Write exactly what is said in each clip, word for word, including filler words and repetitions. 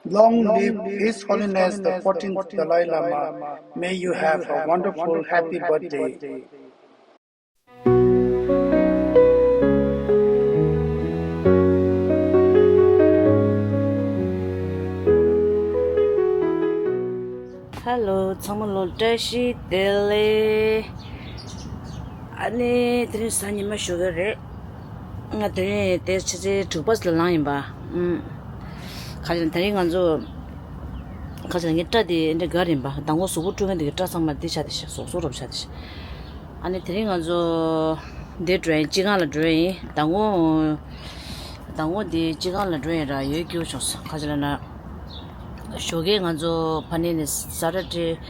Long live His Holiness the fourteenth Dalai Lama. May you have a wonderful, happy birthday. Hello, ཚང་མ་ལོ་བཀྲ་ཤིས་བདེ་ལེགས། ཨ་ནི་དེ་རིང་གཟའ་ཉི་མ་ཞོགས་ཀས་རེད། ང་དེ་རིང་དེ་ཕྱི་ཚེས་དྲུག་པ་ལ་ལངས་ཡིན་པ། ཨུམ། ག་རེ་དེ་རིང་ང་ཚོ་ག་རེ་ངའི་སྐྲ་དེ་འདྲ་ག་རེ་ཡིན་པ། མདང་དགོང་གཟུགས་པོ་བཀྲུ་མཁན་དེ་གི་སྐྲ་ཚང་མ་འདི་ཆགས་བསྡད་ཤག་ཟོག་ཟོག་འདྲ་པོ་ཆགས་བསྡད་ཤག་ཨ་ནི་དེ་རིང་ང་ཚོ་འདིར་འགྲོ་ཡིན། སྤྱི་ཁང་ལ་འགྲོ་ཡིན། མདང་དགོང་མདང་དགོང་འདི་སྤྱི་ཁང་ལ་འགྲོ་ཡིན་ར། ཡོད་སྐྱིད་པོ་བྱུང་སོང་། ག་རེ་ལབ་ན། ཞོགས་ཀས་ང་ཚོ་ཕ་ནས་ནས་ས་ཊར་ཌེ།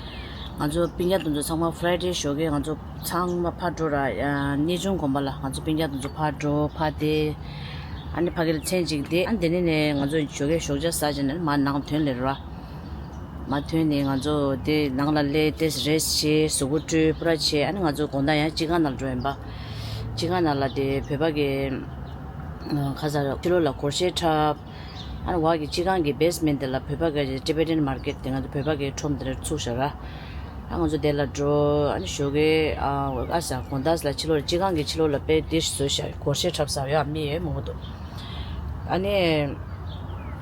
ང་ཚོ་སྤུན་ཀྱག་དེ་ཚོ་ཚང་མ་ཕ་རའེ་ཌེ་ཞོགས་ཀས་ང་ཚོ་ཚང་མ་ཕར་འགྲོ་ར། ཨ། གནས་ཆུང་དགོན་པ་ལ་ང་ཚོ་སྤུན་ཀྱག་དེ་ཚོ་ཕར་འགྲོ། ཕར་བསྡད། ཨ་ནི་ཕ་གི་ལ་མཚན་གཅིག་བསྡད། ཨ་ནི་དེ་ནས་ནས་ང་ཚོ་ཞོགས་ཀས་ཞོགས་ཇ་ཟ་བྱས་ནས་མར་ནང་ཐོན་ལེ་ར། མར་ཐོན་ནས་ང་ཚོ་དེ་ནང་ལ་སླེབས་ཏེ་རེ་སི་ཊི་བྱས། གཟུགས་པོ་བཀྲུས། པུ་ར་བྱས། ཨ་ནི་ང་ཚོ་དགོང་དག་ཡང་སྤྱི་ཁང་ནང་ལ་འགྲོ་ཡིན་པ། སྤྱི་ཁང་ནང་ལ་དེ་བོད་པ་གི་ཁ་ས་ཕྱི་ལོགས་ལ་སྒོར་གཞས་འཁྲབ། ཨ་ནི་བར་གྱི་སྤྱི་ཁང་གི་བེ་སི་མེན་ཊི་དེ་ལ་བོད་པ་གི་ཊི་བེ་ཊན་མར་ཀེཊ་དེ་ང་ཚོ་བོད་པ་གི་ཁྲོམ་དེ་འདྲ་ཚུགས་བཞག་ར། ཨ་ང་ཚོ་དེ་ལ་འགྲོ། ཨ་ནི་ཞོགས་ཀས་ཨ་ཨ་ས་དགོང་དག་ལ་ཕྱི་ལོགས་ལ་སྤྱི་ཁང་གི་ཕྱི་ལོགས་ལ་དཔེ་དེ་བཟོས་བཞག་སྒོར་གཞས་འཁྲབ་ས་ཡོད་མི་ཡོད་མང་པོ་འདུག་ཨ་ནི་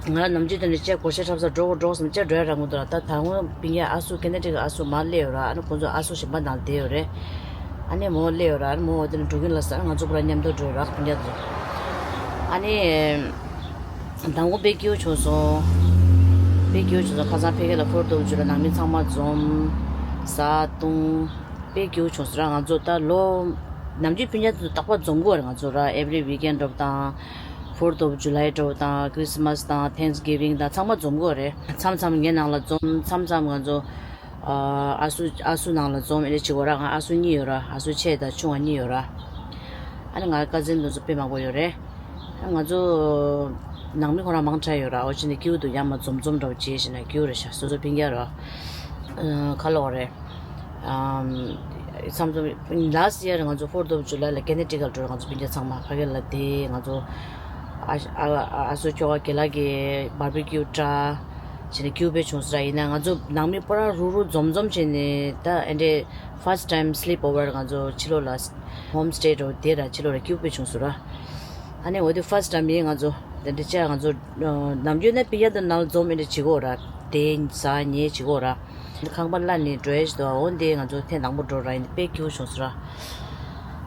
ང་ནམ་རྒྱུན་དེ་འདྲ་ཅེ་སྒོར་གཞས་འཁྲབ་ས་འགྲོ་དགོས་འགྲོ་བསམ་ཅེ་འགྲོ་ཡ་རག་མི་འདུག་ར། ད་ད་སྔོན་སྤུན་ཀྱག་ཨ་སུ་ཀེ་ན་ཌ་གི་ཨ་སུ་མར་སླེབས་ཡོད་ར། ཨ་ནི་ཁོང་ཚོ་ཨ་སུ་གཞན་པ་ནང་བསྡད་ཡོད་རེད། ཨ་ནི་མོ་སླེབས་ཡོད་ར། ཨ་ནི་མོ་འོ་དེ་ནས་འགྲོ་གིན་ལ་ས། ཨ་ནི་ང་ཚོ་པུ་ར་མཉམ་དུ་འགྲོ་ར་སྤུན་ཀྱག་ཚོ། ཨ་ནི་མདང་དགོང་དཔེ་སྐྱིད་པོ་བྱུང་སོང་། དཔེ་སྐྱིད་པོ་བྱུང་སོང་། ཁ་སང་ཕ་གི་ལ་ཕོར་ཐོབ་བཅུ་ལ་ནང་མི་ཚང་མ་འཛོམས། ཟ་བཏུང་། དཔེ་སྐྱིད་པོ་བྱུང་སོང་ར། ང་ཚོ་ད་ལོ་ནམ་རྒྱུན་སྤུན་ཀྱག་ཚོ་རྟག་པར་འཛོམས་ཀྱི་ཡོད་རེད། ང་ཚོ་ར་ཨེ་བྷི་རི་ཝིག་ཨེན་ཌི་འདྲ་པོ་དང་། ཕོར་ཐོབ་ཇུ་ལའི་འདྲ་པོ་དང་། ཁྲི་སི་མ་སི་དང་། ཐེངས་གི་ཝིང་དང་ཚང་མ་འཛོམས་ཀྱི་ཡོད་རེད། མཚམས་མཚམས་ངའི་ནང་ལ་འཛོམས། མཚམས་མཚམས་ང་ཚོ་ཨ་སུ་ཨ་སུ་ནང་ལ་འཛོམས། ཨེ་འདྲ་བྱེད་ཀྱི་ཡོད་ར། ང་ཨ་སུ་གཉིས་ཡོད་ར། ཨ་སུ་ཆེ་དང་ཆུང་བ་གཉིས་ཡོད་ར། ཨ་ནི་ང་ཀ་ཛིན་དེ་ཚོ་དཔེ་མང་པོ་ཡོད་རེད། ཨ་ང་ཚོ་ནང་མི་ཁོ་རང་མང་དྲགས་ཡོད་ར། འོ་བྱས་ནས་སྐྱིད་པོ་འདུག་ཡང་མ་འཛོམས་འཛོམས་འདྲ་པོ་བྱས་བྱས་ནས་སྐྱིད་པོ་རེད་ཤག་སོ་སོ་སྤུན་ཀྱག་ར། ཨ་ཁ་ལོག་རེད། ཨམ། མཚམས་མཚམས་ལཱ་སི་ཡར་ང་ཚོ་ཕོར་ཐོབ་ཇུ་ལའི་ལ་ཀེ་ན་ཌ་ག་ལ་འགྲོ། ང་ཚོ་སྤུན་ཀྱག་ཚང་མ་ཕ་གི་ལ་བསྡད། ང་ཚོ་ཨ་ཨ་ཨ་སོ་ཁྱོ་ག་དགེ་ལགས་ཀྱིས་བར་བི་ཀྱུ་སྤྲད་བྱས་ནས་སྐྱིད་པོ་བྱུང་སོང་ར། ཡིན་ན་ང་ཚོ་ནང་མི་པུ་ར་རུག་རུག་འཛོམས་འཛོམས་བྱས་ནས་ད་ཨེ་འདྲས་ཕར་སི་ཊི་ཊའིམ་སི་ལིབ་ཨོ་ཝར་ང་ཚོ་ཕྱི་ལོགས་ལ་ཧོམ་སི་ཊེ་འདྲ་པོ་བསྡད་ར། ཕྱི་ལོགས་ལ་སྐྱིད་པོ་བྱུང་སོང་ར། ཨ་ནི་འོ་དེ་ཕར་སི་ཊི་ཊའིམ་ཡིན། ང་ཚོ་དེ་འདྲ་བྱས་ང་ཚོ་ནམ་རྒྱུན་ནས་སྤུན་ཀྱག་དང་ནང་ལ་འཛོམས་ཨེ་འདྲ་བྱེད་ཀྱི་ཡོད་ར། དེ་ཟ་ཉལ་བྱེད་ཀྱི་ཡོད་ར། ཁང་པ་གླ་ནས་འགྲོ་ཡས་ཞིག་འདུག་འོ་འདི་ང་ཚོ་ཐེངས་དང་པོ་འགྲོ་ར་ཡིན། དཔེ་སྐྱིད་པོ་བྱུང་སོང་ར།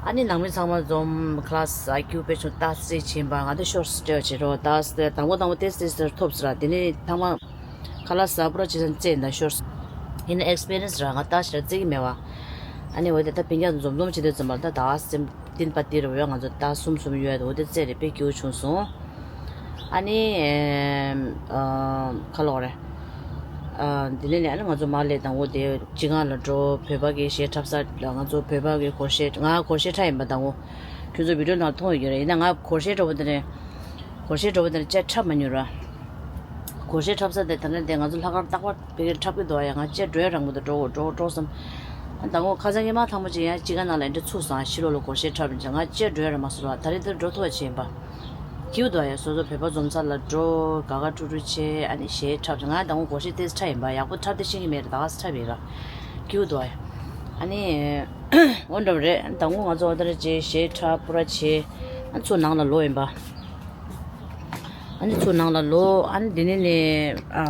ཨ་ནི་ནང་མི་ཚང་མ་འཛོམས། ཁ་ལག་ཟ། སྐྱིད་པོ་དཔེ་བྱུང་། ཏཱས་རྩེད་བྱེད་པ། ང་ཚོ་ཤོར་སི་སྤྲད་བྱེད་རོགས། ཏཱས་དེ་དང་པོ་དང་པོ་ཏེ་ཏེ་ཏེ་ཐོབ་སོང་ར། དེ་ནས་ཐང་མ་ཁ་ལག་ཟ་པུ་ར་བྱེད་ཙང་རྩེད་ད་ཤོར་སོང་། ཡིན་ན་ཨེག་སི་པི་རི་ཡན་སི་ར། ང་ཏཱས་ཞིག་ར་རྩེད་ཀྱི་མེད་པ། ཨ་ནི་འོ་དེ་ད་སྤུན་ཀྱག་འཛོམས་འཛོམས་བྱེད་དུས་ཙམ་པ་ད་ཏཱས་རྩེད། ཏིན་པ་ཏི་རུ་ཡོད། ང་ཚོ་ཏཱས་གསུམ་གསུམ་ཡོད་དོ། དེ་རྩེད་རེ་དཔེ་སྐྱིད་པོ་བྱུང་སོང་། ཨ་ནི་ཨ་ཁ་ལོག་རེད། ཨ་འདི་ནས་ནས་ཨ་ནི་ང་ཚོ་མར་ལས་དང་པོ་དེ་སྤྱི་ཁང་ལ་འགྲོ། བོད་པ་གི་གཞས་འཁྲབ་ས་ལ། ང་ཚོ་བོད་པ་གི་སྒོར་གཞས། ང་སྒོར་གཞས་འཁྲབ་ཡིན་པ་དང་པོ་ཁྱོད་ཚོ་བི་ཌི་ཡོ་ནང་མཐོང་ཡོད་ཀྱི་རེད། ཡིན་ན་ང་སྒོར་གཞས་འདྲ་པོ་དེ་ནས་སྒོར་གཞས་འདྲ་པོ་དེ་ནས་ཅེ་འཁྲབ་མ་མྱོང་ར། སྒོར་གཞས་འཁྲབ་ས་དེ་ད་ནས་དེ་ང་ཚོ་ལྷག་དཀར་རྟག་པར། དེ་གའི་འཁྲབ་ཀྱི་འདུག་ཨ། ཡ་ང་ཅེ་འགྲོ་ཡ་རང་མོ་དང་འགྲོ་འགྲོ་འགྲོ་བསམ། ཨ་ད་ངོ་ཁ་སང་ཉི་མ་ཐང་མོ་ཅིག་ཡང་སྤྱི་ཁང་ནང་ལ་འདི་ཚུགས་སོང་། ཕྱི་ལོགས་ལ་སྒོར་གཞས་འཁྲབ་ཡིན་ཅིག་ང་ཅེ་འགྲོ་ཡ་རང་མ་སོང་ར། ད་རེས་འདིར་འགྲོ་ཐུབ་པ་བྱས་ཡིན་པ། སྐྱིད་པོ་འདུག་ཨ། ཡ་སོ་སོ་བོད་པ་འཛོམས་ས་ལ་འགྲོ། དགའ་དགའ་སྤྲོ་སྤྲོ་བྱས། ཨ་ནི་གཞས་འཁྲབ། ང་ད་ངོ་སྒོར་གཞས་ཏོག་ཙམ་འཁྲབ་ཡིན་པ། ཡག་པོ་འཁྲབ་དེ་ཤེས་ཀྱི་མེད་ར། ད་ག་ས་འཁྲབ་ཡིན་ར། སྐྱིད་པོ་འདུག་ཨ། ཨ་ནི་འོ་འདྲ་བ་རེད། ད་ངོ་ང་ཚོ་འོ་ད་རེ་བྱས་གཞས་འཁྲབ་པུ་ར་བྱས། ཨ་ཚུར་ནང་ལ་ལོག་ཡིན་པ། ཨ་ནི་ཚུར་ནང་ལ་ལོག་ཨ་ནི་དེ་ནས་ནས་ཨ་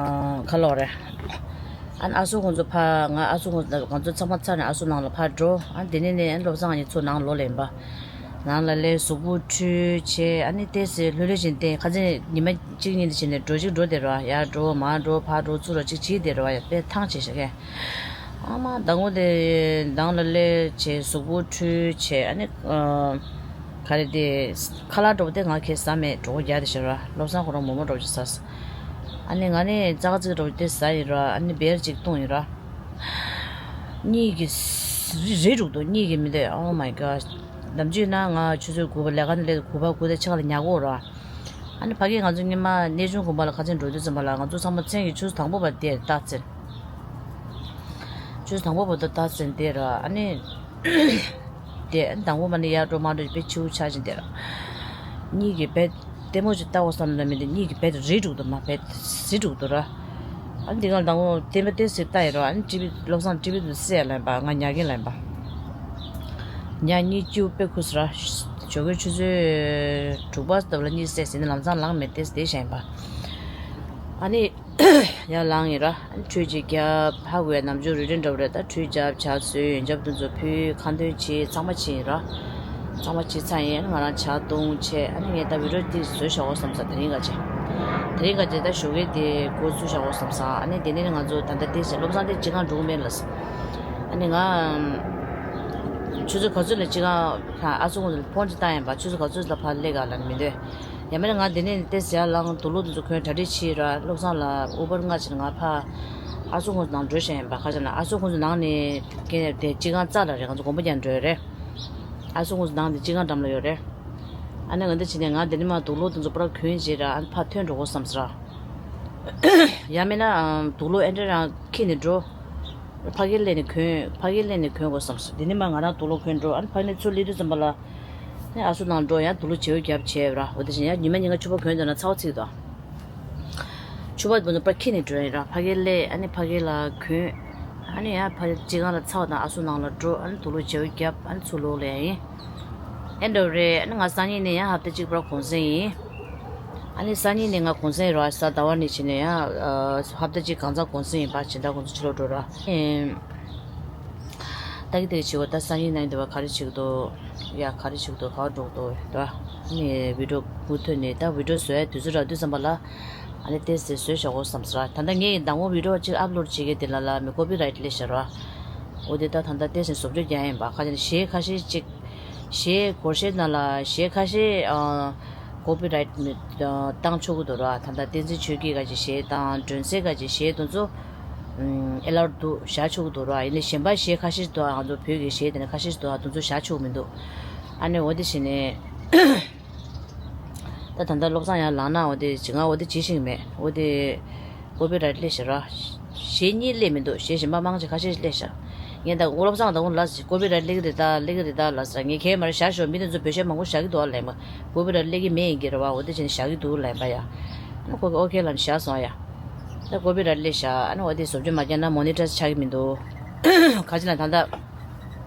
ཁ་ལོག་རེད། ཨ་ནི་ཨ་སུ་ཁོང་ཚོ་ཕ། ང་ཨ་སུ་ཁོང་ཚོ། ང་ཚོ་ཚང་མ་ཚར་ནས་ཨ་སུ་ནང་ལ་ཕར་འགྲོ། ཨ་ནི་དེ་ནས་ནས་ཨ་ནི་བློ་བཟང་ང་གཉིས་ཚུར་ནང་ལོག་ལེན་པ། ནང་ལ་སླེབས། གཟུགས་པོ་འཁྲུས་བྱས། ཨ་ནི་ཏོག་ཙམ་ལྷོད་ལྷོད་བྱས་ཏེ། ཁ་སང་ཉི་མ་གཅིག་གཉིས་དེ་བྱས་ནས་འགྲོ་གཅིག་འགྲོ་བསྡད་རོགས། ཡར་འགྲོ་མར་འགྲོ་ཕར་འགྲོ་ཚུར་འགྲོ་གཅིག་བྱས་བསྡད་རོགས། ཡ་དཔེ་ཐང་ཆད་ཤག་གས། ཨ་མ་ཟླ་ངོ་དེ་ནང་ལ་སླེབས་བྱས། གཟུགས་པོ་འཁྲུས་བྱས། ཨ་ནི་ཨ་ག་རེ་དེ་ཁ་ལག་འདྲ་པོ་དེ་ང་གས་ཟ་མེད། གྲོད་ཁོག་རྒྱགས་བསྡད་ཤག་ར། བློ་བཟང་ཁོ་རང་མོག་མོག་འདྲ་པོ་ཅིག་ཟས། ཨ་ནི་ང་ནི་ཙག་ཙིག་འདྲ་པོ་དེ་ཟ་ཡིན་ར། ཨ་ནི་བེར་ཅིག་བཏུང་ཡིན་ར། གཉིད་ཀྱིས་རེ་རེ་རུག་འདུག་གཉིད་ཀྱིས་མི་འདོད། Oh my God. ནམ་རྒྱུན་ན་ང་ཆུ་ཚོད་དགུ་པ་ལས་ཀ་ནས་སླེབས། དགུ་པ་དགུ་དང་ཕྱེད་ཀ་ལ་ཉལ་གོ་ར། ཨ་ནི་ཕ་གིར་ང་ཚོ་སྔོན་མ་གནས་ཆུང་དགོན་པ་ལ་ཁ་སང་འགྲོ་དུས་ཙམ་པ་ལ། ང་ཚོ་ཚང་མ་མཚན་གྱི་ཆུ་ཚོད་དང་པོ་བར་དེར་རྟགས་འཛིན། ཆུ་ཚོད་དང་པོ་བར་དུ་རྟགས་འཛིན་དེ་ར། ཨ་ནི་དེ་དང་པོ་མ་ནི་ཡར་འགྲོ་མར་འགྲོ་དཔེ་ཆེ་བོ་ཆགས་ཀྱིན་དེ་ར། གཉིད་ཀྱིས་དཔེ་ ལྟད་མོ་ཅིག་ལྟ་དགོས་བསམ་ན་མི་འདི་གཉིད་ཀྱི་བེད་རིལ་འགྲོ་གི་འདུག་མ་བེད་ཟི་འགྲོ་གི་འདུག་ར། ཨ་ནི་འདི་ག་ལ་དང་པོ་བསྟན་པ་བསྟན་ཟེར་ལྟ་ཡིན་ར། ཨ་ནི་ཊི་ཝི་བློ་བཟང་ཊི་ཝི་དུ་སེ་ཡ་ལན་པ། ང་ཉག་གི་ལན་པ། ཉག་གཉིས་ཅིའུ་དཔེ་ཁུ་སི་ར། ཞོགས་ཀའི་ཆུ་ཚོད་དྲུག་པ་ལྟ་བུ་ལ་གཉིད་སད་ཟིན་ནས་ལམ་སང་ལངས་མེད་དེ་བསྡད་བཞག་ཡིན་པ། ཨ་ནི། ཡར་ལངས་ཡིན་ར། ཁྲུས་ཅིག་རྒྱབ། ཧ་གོ་ཡ་ནམ་ཆུང་རུ་རིན་འདྲ་བོ་རེད། ད་ཁྲུས་རྒྱབ། ཇ་བཟོས། ཡོན་ཆབ་དེ་ཚོ་ཕུལ། ཁ་འདོན་བྱས། ཚང་མ་བྱས་ཡིན་ར། ཚང་མ་བྱས་ཚར་ཡིན། ང་རང་ཇ་བཏུང་བྱས། ཨ་ནི་ངས་ད་བི་ཌི་ཡོ་འདི་བཟོས་བཞག་གོ་བསམ་ས། དེ་རིང་ག་ཅེ། དེ་རིང་ག་ཅེ་ད་ཞོགས་ཀས་དེ་འགོ་ཚུགས་བཞག་གོ་བསམ་ས། ཨ་ནི་དེ་ནས་ང་ཚོ་ད་ལྟ་དེ་བྱས་བློ་བཟང་དེ་ཅི་གང་འགྲོ་གི་མེད་ལ། ཨ་ནི་ང་ཆུ་ཚོད་ག་ཚོད་ལ་ཅི་གང་ཨ་ཚོ་ཁོང་ཚོ་ལ་ཕོན་ཅིག་བཏང་ཡིན་པ། ཆུ་ཚོད་ག་ཚོད་ལ་ཕར་སླེབས་ག་ལ་ནི་མི་འདོད། ཡང་མིན་ན་ང་འདི་ནས་ཏེ་ཟེར་ལང་དུག་ལོག་དེ་ཚོ་གོན་གྲ་སྒྲིག་བྱས་ར། བློ་བཟང་ལ་ཨུ་བར་མངགས་བྱས་ནས་ང་ཕ་ཨ་སོ་ཁོང་ཚོ་ནང་འགྲོ་བཞིན་ཡིན་པ། ཁ་ཆེ་ན་ཨ་སོ་ཁོང་ཚོ་ནང་ནས་ཀྱེ་དེ་སྤྱི་ཁང་རྩ་ལ་རེད། ང་ཚོ་དགོན་པ་རྒྱག་འགྲོ་ཡ་རེད། ཨ་སོ་ཁོང་ཚོ་ནང་དེ་སྤྱི་ཁང་འགྲམ་ལ་ཡོད་རེད། ཨ་ནི་ང་འདི་བྱས་ནས་ང་འདི་ནས་མར་དུག་ལོག་དེ་ཚོ་པུ་ར་གོན་བྱས་ར། ཨ་ནི་ཕར་ཐོན་འགྲོ་དགོས་བསམ་ཟེར་ར། ཡང་མིན་ན་དུག་ལོག་ཨེ་འདྲ་རང་འཁྱེར་ནས་འགྲོ། ཕ་གིར་སླེབས་ནས་གོན། ཕ་གིར་སླེབས་ནས་གོན་དགོས་བསམ་སོང་། འདི་ནས་མར་ང་རང་དུག་ལོག་གོན་འགྲོ། ཨ་ནི་ཕ་གི་ནས་ཚུར་སླེབས་དུས་ཙམ་པ་ལ། ཨ་ནི་ཨ་སོ་ནང་འགྲོ། ཡང་དུག་ལོག་བྱེའུ་རྒྱབ་བྱས་ར། འོ་དེ་བཞིན་ཡང་ཉི་མ་ཉིན་ག་ཕྱུ་པ་གོན་འདོད་ན་ཚ་བ་ཚིག་དོ། ཕྱུ་པ་དེ་ཚོ་པར་འཁྱེར་ནས་འགྲོ་ཡིན་ར། ཕ་གིར་སླེབས། ཨ་ནི་ཕ་གི་ལ་གོན། ཨ་ནི་ཡང་ཕ་གི་སྤྱི་ཁང་ལ་ཚར་བ་དང་ཨ་སོ་ནང་ལ་འགྲོ། ཨ་ནི་དུག་ལོག་བྱེའུ་རྒྱབ། ཨ་ནི་ཚུར་ལོག་ལ་ཡིན། ཨེ་འདྲ་རེད། ཨ་ནི་ང་སང་ཉིན་ནས་ཡང་ཧབ་ཏ་གཅིག་པུ་ར་གུང་སེང་ཡིན། ཨ་ནི་སང་ཉིན་ནས་ང་གུང་སེང་ར། གཟའ་ཟླ་བ་ནས་བྱས་ནས་ཡང་ཨ་ཧབ་ཏ་གཅིག་གང་ཚང་གུང་སེང་ཡིན་པ། སྦྱིན་བདག་ཁོང་ཚོ་ཕྱི་ལོགས་འགྲོ་ར། ཨེ། ད་གི་དེ་གི་བྱེད་སྒོ་ད་སང་ཉིན་ནང་འདི་བ་ག་རེ་བྱེད་ཀྱི་འདུག་ཡ་ག་རེ་བྱེད་ཀྱི་འདུག་ག་བ་འགྲོ་གི་འདུག་ད་ཨ་ནི་བི་ཌི་ཡོ་མུ་མཐུད་ནས། ད་བི་ཌི་ཡོ་བཟོ་ཡ་དུས་ཚོད་རག་དུས་ཙམ་པ་ལ་ཨ་ནི་ཏོག་ཙམ་བཟོས་བཞག་གོ་བསམ་ཟེར་ར། ད་ལྟ་ངས་མདང་དགོང་བི་ཌི་ཡོ་གཅིག་ཨབ་ལོཌ་བྱེད་མཁན་དེ་ལ་ལ་མི་ཀོ་པི་རའེ་ཊི་སླེབས་ཤག་ར། འོ་དེ་ད་ད་ལྟ་ཏོག་ཙམ་བཟོ་བཅོས་རྒྱག་ཡིན་པ། ཁ་ཅིག་གཞས་ཁ་ཤས་ཅིག་གཞས་སྒོར་གཞས་ནང་ལ་གཞས་ཁ་ཤས་ཨ་ཀོ་པི་རའེ་ཊི་བཏང་ཆོག་གི་འདུག་ར། ད་ལྟ་བསྟན་འཛིན་ཆོས་སྐྱིད་ག་ཅིག་གཞས་དང་སྒྲོན་གསལ་ག་ཅིག་གཞས་དེ་ཚོ་ཨེ་ལར་འདུག་བཞག་ཆོག་གི་འདུག་ར། ཡིན་ནའི་གཞན་པ་གཞས་ཁ་ཤས་འདུག་ང་ཚོ་བོད་ཀྱི་གཞས་དེ་ནས་ཁ་ཤས་འདུག་དེ་ཚོ་བཞག་ཆོག་གི་མི་འདུག་ཨ་ནི་འོ་དེ་བྱས་ནས། ད་ད་ལྟ་བློ་བཟང་ཡར་ལངས་ན་འོ་དེ་ཇི་ང་འོ་དེ་བྱེད་ཤེས་ཀྱི་མེད། འོ་དེ་ཀོ་པི་རའེ་ཊི་སླེབས་ཤག་ར། གཞས་གཉིས་སླེབས་མི་འདུག་གཞས་གཞན་པ་མང་ཆེ་ཁ་ཤས་ཤིག་སླེབས་ཤག་ངས་ད་བློ་བཟང་དང་ལ་ཀོ་པི་རའེ་ཊི་སླེབས་ཀྱི་རེད་ད། སླེབས་ཀྱི་རེད་ད་ལ་ཟེར། ངས་ཁྱེད་མར་བཞག་ཤོག་མི་དེ་ཚོ་བོད་གཞས་མང་པོ་བཞག་གི་འདུག་ཨ་ལབ་པ། ཀོ་པི་རའེ་ཊི་སླེབས་ཀྱི་མེད་ཡིན་གྱི་རེད་བ། འོ་དེ་བྱས་ནས་བཞག་གི་འདུག་ལབ་པ་ཡ། ཨ་ནི་ཁོ་གིས་ཨོ་ཁེ་ལབ་ནས་བཞག་སོང་ཡ། ད་ཀོ་པི་རའེ་ཊི་སླེབས་ཤག་ཨ་ནི་འོ་དེ་བཟོ་བཅོས་མ་བརྒྱབ་ན་མོ་ནི་ཊའི་ཛི་ཆགས་ཀྱི་མི་འདུག་ཁ་ཅིག་ལ་ད་ལྟ།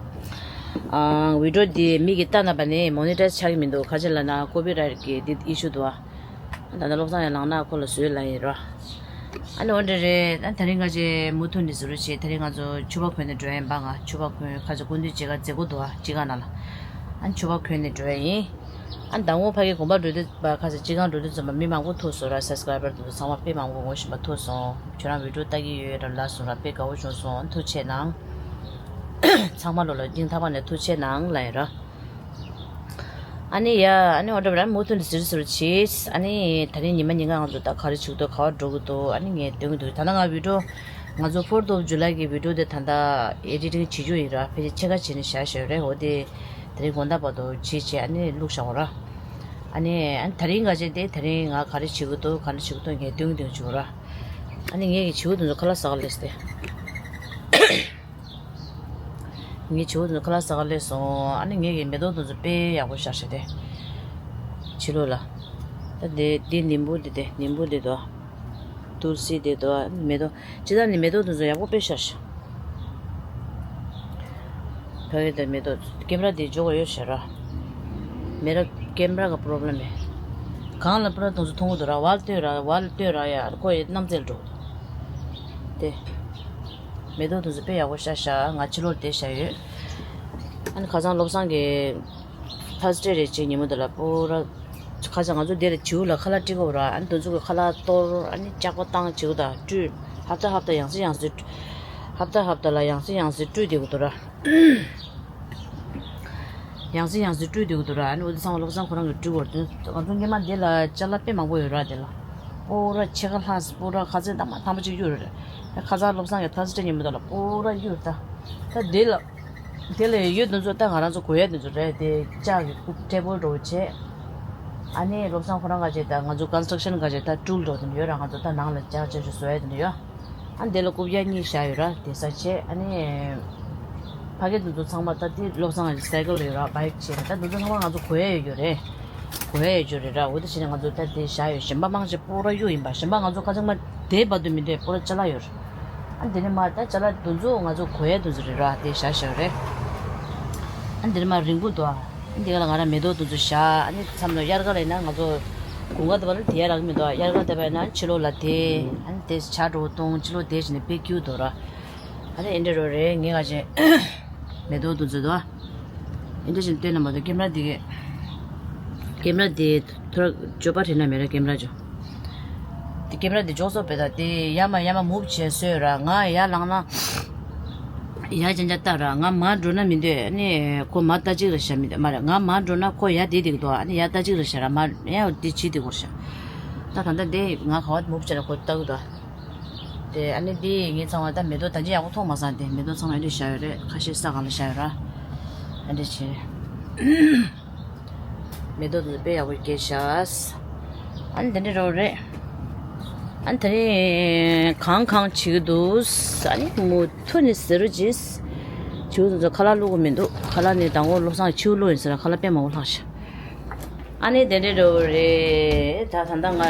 ཨང་། བི་ཌི་ཡོ་འདི་མི་གིས་ལྟ་ན་པ་ནི་མོ་ནི་ཊའི་ཛི་ཆགས་ཀྱི་མི་འདུག་ཁ་ཅིག་ལ་ན་ཀོ་པི་རའེ་ཊི་གི་འདི་ཨི་ཤུ་འདུག་ཨ། ད་ལྟ་བློ་བཟང་ཡར་ལངས་ན་ཁོ་ལ་བཟོས་ལབ་ཡིན་རོ། ཨ་ནི་འོ་འདྲ་རེད། ད་དེ་རིང་ང་ཚོ་མུ་མཐུད་ནས་བཟོ་རོགས་བྱེད། དེ་རིང་ང་ཚོ་ཕྱུ་པ་གོན་ནས་འགྲོ་ཡ་ཡིན་པ། ང་ཕྱུ་པ་གོན། ཁ་ཅིག་སྐུ་མདུན་མཇལ་ཁ་མཛད་སྒོ་འདུག་ཨ། སྤྱི་ཁང་ནང་ལ། ཨ་ནི་ཕྱུ་པ་གོན་ནས་འགྲོ་ཡ་ཡིན། ཨ་ནི་མདང་དགོང་ཕ་གི་དགོན་པ་འགྲོ་དུས་པ་ཁ་ཤས་སྤྱི་ཁང་འགྲོ་དུས་ཙམ་པ་མི་མང་པོ་ཐུག་སོང་ར། སབ་སི་ཀ་རའི་བར་དེ་ཚོ་ཚང་མ་དཔེ་མང་པོ་ངོ་ཤེས་པ་ཐུག་སོང་། ཁྱོད་རང་བི་ཌི་ཡོ་ལྟ་གི་ཡོད་ར་ལབ་སོང་ར། དཔེ་དགའ་བོ་བྱུང་སོང་། ཐུགས་རྗེ་ཆེ་གནང་། ཚང་མ་ལོ་ལ་སྙིང་ཐག་པ་ནས་ཐུགས་རྗེ་ཆེ་གནང་ལབ་ཡིན་ར། ཨ་ནི་ཡ། ཨ་ནི་འོ་འདྲ་བ་ར་མུ་མཐུད་ནས་ཟུར་ཟུར་བྱེད། ཨ་ནི་དེ་རིང་ཉི་མ་ཉིན་གང་ང་ཚོ་ད་ག་རེ་བྱེད་ཀྱི་འདུག་ག་བ་འགྲོ་གི་འདུག་ཨ་ནི་ངས་སྟོན་གི་འདུག་ད་ལྟ་ང་བི་ཌི་ཡོ་ང་ཚོ་ཕོར་ཐི་ཨོཕ་ཇུ་ལའི་གི་བི་ཌི་ཡོ་དེ་ད་ལྟ་ཨེ་ཌི་ཊིང་བྱེད་རྒྱུ་ཡིན་ར། ཕལ་ཆེར་ཕྱེད་ཀ་བྱས་ནས་བཞག་བཞག་ཡོད་རེད། འོ་དེ་དེ་རིང་དགོང་དག་བར་དུ་བྱེད་བྱེད་ཨ་ནི་བླུགས་བཞག་འོ་ར། ཨ་ནི་ཨ་ནི་དེ་རིང་ག་བྱས་ཏེ་དེ་རིང་ང་ག་རེ་བྱེད་ཀྱི་འདུག་ག་རེ་བྱེད་ཀྱི་འདུག་ངས་སྟོན་གི་འདུག་བྱེད་འོ་ར། ཨ་ནི་ངས་ཀྱི་བྱེད་འོ་དེ་ཚོ་ཁ་ལག་ཟ་ག་སླེབས་ཏེ། ངའི་བྱིའུ་དེ་ཚོ་ཁ་ལག་ཟ་ག་སླེབས་སོང་། ཨ་ནི་ངའི་གི་མེ་ཏོག་དེ་ཚོ་དཔེ་ཡག་པོ་ཤར་ཤག་སྟེ། ཕྱི་ལོགས་ལ། ད་དེ་དེ་ནིམ་བུ་དེ་དེ་ནིམ་བུ་དེ་དོ། ཏུལ་སི་དེ་དོ། མེ་ཏོག་ཅི་ད་ནི་མེ་ཏོག་དེ་ཚོ་ཡག་པོ་དཔེ་ཤར་ཤག་ཕ་གི་དེ་མེ་ཏོག་ཀེམ་ར་དེ་འཇོག་གི་ཡོད་ཤག་ར། མེ་ར་ཀེམ་ར་གི་པོ་རོབ་ལེམ་མེད། གང་ལ་པུ་ར་དེ་ཚོ་མཐོང་གི་འདུག་ར། ཝལ་ལྟོས་ར་ཝལ་ལྟོས་ར་ཡ་ཁོ་ཡི་རྣམ་རྩལ་འགྲོ་གི་འདུག་དེ། མེ་ཏོག་དེ་ཚོ་དཔེ་ཡག་པོ་ཤར་ཤག་ང་ཕྱི་ལོགས་བསྡད་བཞག་ཡོད། ཨ་ནི་ཁ་སང་བློ་བཟང་གིས་ཐར་སི་ཌེ་རེད་ཅེས་ཉིན་མོ་དེ་ལ་པུ་ར། ཁ་སང་ང་ཚོ་དེ་ལ་བྱིའུ་ལ་ཁ་ལག་སྤྲད་དགོས་ར། ཨ་ནི་དེ་ཚོ་གི་ཁ་ལག་གཏོར། ཨ་ནི་ལྕགས་པ་བཏང་བྱིའུ་དང་སྤྲུལ། ཧབ་ཏ་ཧབ་ཏ་ཡང་སེ་ཡང་སེ། ཧབ་ཏ་ཧབ་ཏ་ལ་ཡང་སེ་ཡང་སེ་སྤྲུལ་བསྡད་དགོས་འདུག་ར། ཡང་སེ་ཡང་སེ་སྤྲུལ་བསྡད་དགོས་འདུག་ར། ཨ་ནི་འོ་དེ་ཚང་མ་བློ་བཟང་ཁོ་རང་གིས་སྤྲུལ་དགོས་རེད། ང་ཚོ་སྔོན་མ་འདི་ལ་ཅ་ལག་དཔེ་མང་པོ་ཡོད་ར། འདི་ལ་པུ་ར་ཕྱེད་ཀ་ལྷག་པུ་ར་ཁ་ཚན་དང་མ་ཐང་པོ་ཅིག་གཡུགས་རེད། ཁ་སང་བློ་བཟང་གིས་ཐར་སི་ཌེ་ཉིན་མོ་དེ་ལ་པུ་ར་གཡུགས་རེད། ད་ད་འདི་ལ་དེ་ལ་ཡོད་དེ་ཚོ་ད་ང་རང་ཚོ་དགོས་ཡ་དེ་ཚོ་རེད། དེ་ལྕགས་ཀྱི་ཊེ་བལ་འདྲ་བོ་བྱས། ཨ་ནི་བློ་བཟང་ཁོ་རང་ག་བྱས། ད་ང་ཚོ་ཀོན་སི་ཊྲག་ཤན་ག་བྱས། ད་ཊུལ་འདྲ་བོ་དེ་འདྲ་ཡོད་ར། ང་ཚོ་ད་ནང་ལ་ལྕགས་ལྕགས་ཅིག་བཟོ་ཡ་དེ་འདྲ་ཡོད། ཨ་ནི་དེ་ལ་རྐུབ་བཀྱག་གཉིས་བཞག་ཡོད་ར། དེ་ས་བྱས། ཨ་ནི་ཕ་གི་དེ་ཚོ་ཚང་མ། ད་དེ་བློ་བཟང་གི་སའི་ཀལ་ཡོད་ར། བྷའིག་བྱས། ད་དེ་ཚོ་ཚང་མ་ང་ཚོ་དགོས་ཡ་ཡོད་རེད། གོ་ཡ་ཡོད་རྒྱུ་རེད་ར། འོ་དེ་བྱས་ནས་ང་ཚོ་ད་དེ་བཞག་ཡོད། གཞན་པ་མང་ཆེ་སྤོ་ར་གཡུག་ཡིན་པ། གཞན་པ་ང་ཚོ་ཁ་ཚང་མ་དེའི་བར་དུ་མི་འདོད་སྤོ་ར་ཅ་ལག་ཡོད་རེད། ཨ་དེ་ནས་མ་ད་ཅ་ལག་དེ་ཚོ་ང་ཚོ་གོ་ཡ་དེ་ཚོ་རེད་ར། དེ་བཞག་བཞག་ཡོད་རེད། ཨ་དེ་ནས་མ་རིང་པོ་འདུག་ཨ་འདི་ག་ལ་ང་རང་མེ་ཏོག་དེ་ཚོ་བཞག་ཨ་ནི་མཚམས་ལ་དབྱར་ཁ་ལ་ཡིན་ན་ང་ཚོ་དགུན་ཁ་དེ་བ་ལ་དེ་ཡ་རག་གི་མི་འདུག་དབྱར་ཁ་དེ་བ་ཡིན་ན་ཕྱི་ལོགས་ལ་དེ། ཨ་ནི་དེ་ཇ་འདྲ་བོ་བཏུང་ཕྱི་ལོགས་དེ་བྱས་ནས་དཔེ་སྐྱིད་འདུག་ར། ཨ་ནི་ཨེ་འདྲ་རོ་རེད། ངས་ག་ཅེ་མེ་ཏོག་དེ་ཚོ་འདུག་ཨེ་འདྲ་བྱས་ནས་བསྟན་ན་མ་གཏོགས་ཀེམ་ར་འདི་གས། ཀེམ་ར་འདི་ཐོར་འཇོག་པ་རེད་ན་མེད་ར། ཀེམ་ར་འཇོག་དེ་ཀེམ་ར་འདི་འཇོག་སོ་བེ་ད་དེ་ཡ་མ་ཡ་མ་མུབ་བྱས་སོས་ར། ང་ཡ་ལངས་ན་ཡ་ཅན་ཅ་ལྟ་ར། ང་མ་འགྲོ་ན་མི་འདོད་ཨ་ནི་ཁོ་མ་ལྟ་ཅིག་ར་ཤ་མི་འདོད་མ་རེད། ང་མ་འགྲོ་ན་ཁོ་ཡ་དེ་དེ་གི་འདུག་ཨ་ནི་ཡ་ལྟ་ཅིག་ར་ཤ་ར། མ་ཡ་འོ་དེ་བྱེད་དེ་གོ་ཤ། ད་ད་ལྟ་དེ་ང་ག་བ་མུབ་བྱས་ན་ཁོ་ལྟ་གི་འདུག་དེ་ཨ་ནི་དེ་ངའི་ཚང་མ་ད་མེ་ཏོག་ད་ཅི་ཡག་པོ་མཐོང་མ་སོང་། དེ་མེ་ཏོག་ཚང་མ་ཨེ་འདྲ་བཞག་ཡོད་རེད། ཁ་ཤས་ས་སྒང་ལ་བཞག་ཡོད་ར། ཨེ་འདྲ་བྱས། མེ་ཏོག་དེ་ཚོ་དཔེ་ཡག་པོ་སྐྱེས་ཤག་ཨ་ནི་དེ་འདྲ་རོ་རེད། ཨ་ནི་དེ་རིང་གང་གང་བྱེད་ཀྱི་འདུག་ཨ་ནི་མུ་མཐུད་ནས་ཟེར་རོ་ཅིས། བྱིའུ་དེ་ཚོ་ཁ་ལག་བླུག་གི་མི་འདུག་ཁ་ལག་ནི་དང་པོ་བློ་བཟང་བྱིའུ་བླུག་ཡིན་ཟེར་ན་ཁ་ལག་དཔེ་མང་པོ་ལྷག་ཤག་ཨ་ནི་དེ་འདྲ་རོ་རེད། ད་ད་ལྟ་ང་